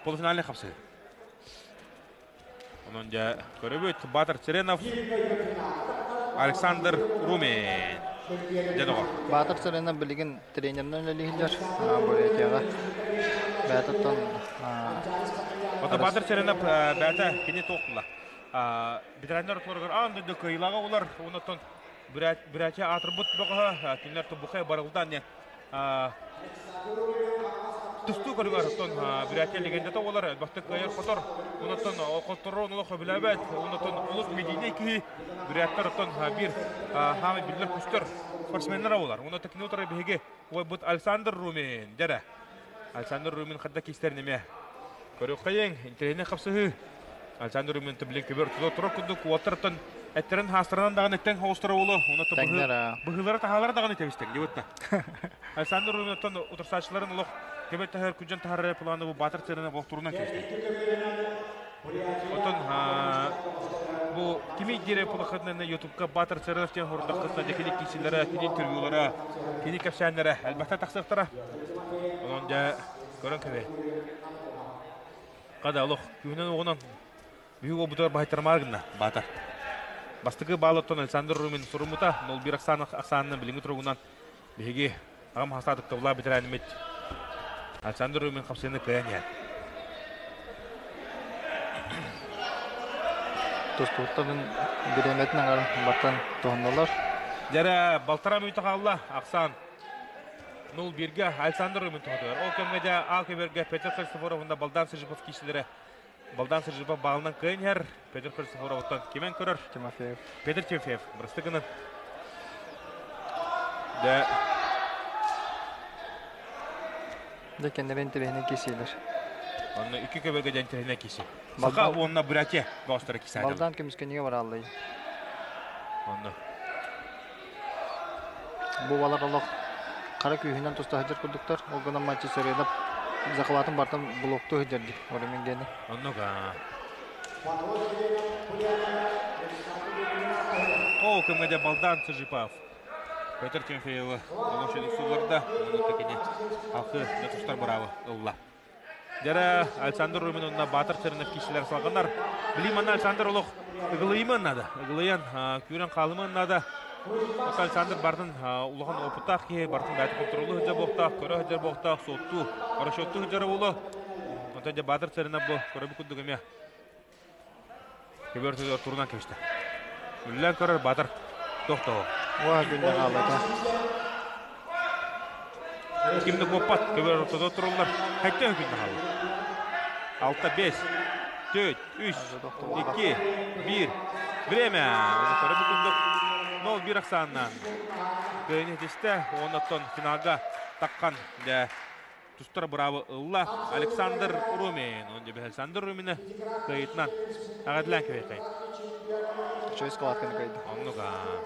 Полуфинальный хапсыы. Онон дьэ көрөбүт Батыр Цыренов, Александр Румин. Дьэ доҕор. Батыр Цыренов билигин тренеринэн үлэлииллэр Бурятияҕа. Бэйэтиттэн Ото Батыр Цыренов бэйэтэ кини туох була. Ветераннар ортолоругар аан дойду кыайыылааҕа улар. Онтон Бурятия аатырбыт бөҕөһө кинилэр Тобухай барылдан Тустуу көрүҥэр оттон Бурятия легендата буолар, элбэхтик кыайар-хотор. Онтон хотторон олох сөбүлээбэт, онтон олус медийнэй киһи буряттар оттон биир хаамай биллэр көстөр спортсменнара буолар. Онтон кини утары биһиги убайбыт Александр Румин дьэрэ. Александр Румин хадда кистэрин эмиэ көрүөххэйиҥ, интэриэһинэй хапсыһыы. Александр Румин билин көбөр тура курдук уоттартан эттерин хаастарынан даҕаны тэҥ хоҕустара уолу уна быһыылара таһаалара даҕаны тэбистеҥ дебутта. Александр Руминоттан утарсааччыларын олох көбөр таһар күдьэн таһар планы бу баатыр сырына болтурунан кэбистеҥ. Отон бу кими дире пулахытынан ютубка Батыр Царев диэн хордаххытына декили киисилere, кини интервьюлара, кини кэпсээннэрэ элбэхтэ тахсыахтара. Онон дьэ көрөн кэбэ. Хада олох күһүнэн оҕунан биһиги уолбутугар баһыйтарымаар гынна баатар. Бастакы баалыттан Александр Румин суруммута 0-1 ахсаанынан билиҥҥи туругунан биһиги аҕам хастаатык тыллаа бэтэрээнимит Александр Румин хапсыаны кыайан иһэр. Тустууттан бириэмэтин аҥарын бартан туһанналар. Дьэрэ балтараа мүнүүтэ хаалла. Ахсаан 0-1-гэ Александр Румин туһатыгар. Ол кэмҥэ дьэ аал көбүөргэ Петр Христофоров уонна Балдан Сыжипов киирсилэрэ. Балдан Сыжипов баалынан кыайан иһэр. Петр Христофоровтан кимэн көрөр? Тимофеев. Петр Тимофеев бырасты гынан. Дьэ Дьэ кэннэрэ интэриэһинэй киирсиилэр. Онно икки көбөргө дьэ интэриэһинэй киирсии. Саха уонна Бурятия баҕастара киирсээдилэр. Балдан көмүскэнигэ барааллай. Онно. Бу балар олох хара күүһүнэн туста сылдьар курдуктар. Ол гынан матчы Сырыынап захватын бартан блоктуу сылдьар дии. Оремин диэни. Оннук аа. О, кэмҥэ дьэ Балдан Сыжипов. Петр Тимофеевы олох сулларда. Онно кини алхы тустар быраабы ылла. Дьэрэ Александр Румин уонна Баатыр Чернов киирсилэр салҕанар. Билии манна Александр олох ыгылыйымыан наада. Ыгылыйан, күүрэн хаалымыан наада. Александр бартын улахан опыттаах киһи, бартын бэйэтэ контролу сылдьар буолуохтаах, көрө сылдьар буолуохтаах, суоттуу, расчеттуу сылдьара буолуо. Онтон дьэ Баатыр Чернов бу көрөбүт курдук эмиэ көбөр турунан кэбистэ. Үллээн көрөр Баатыр тохтоо. Уа күннэ хааллата. Ким да куоппат, көбөр ортодо туруллар. Хэттэ күннэ хаалла. 6 5 4 3 2 1 Время. Көрө курдук 0-1 ахсааннаан кыайын этистэ. Онноттон финалга таққан дэ тустар быраабы ылла Александр Румин. Он дебе Александр Румины кыайытынан аҕадлаан кэбиэхэй. Үчүгэй складканы кыайда. Оннук аа.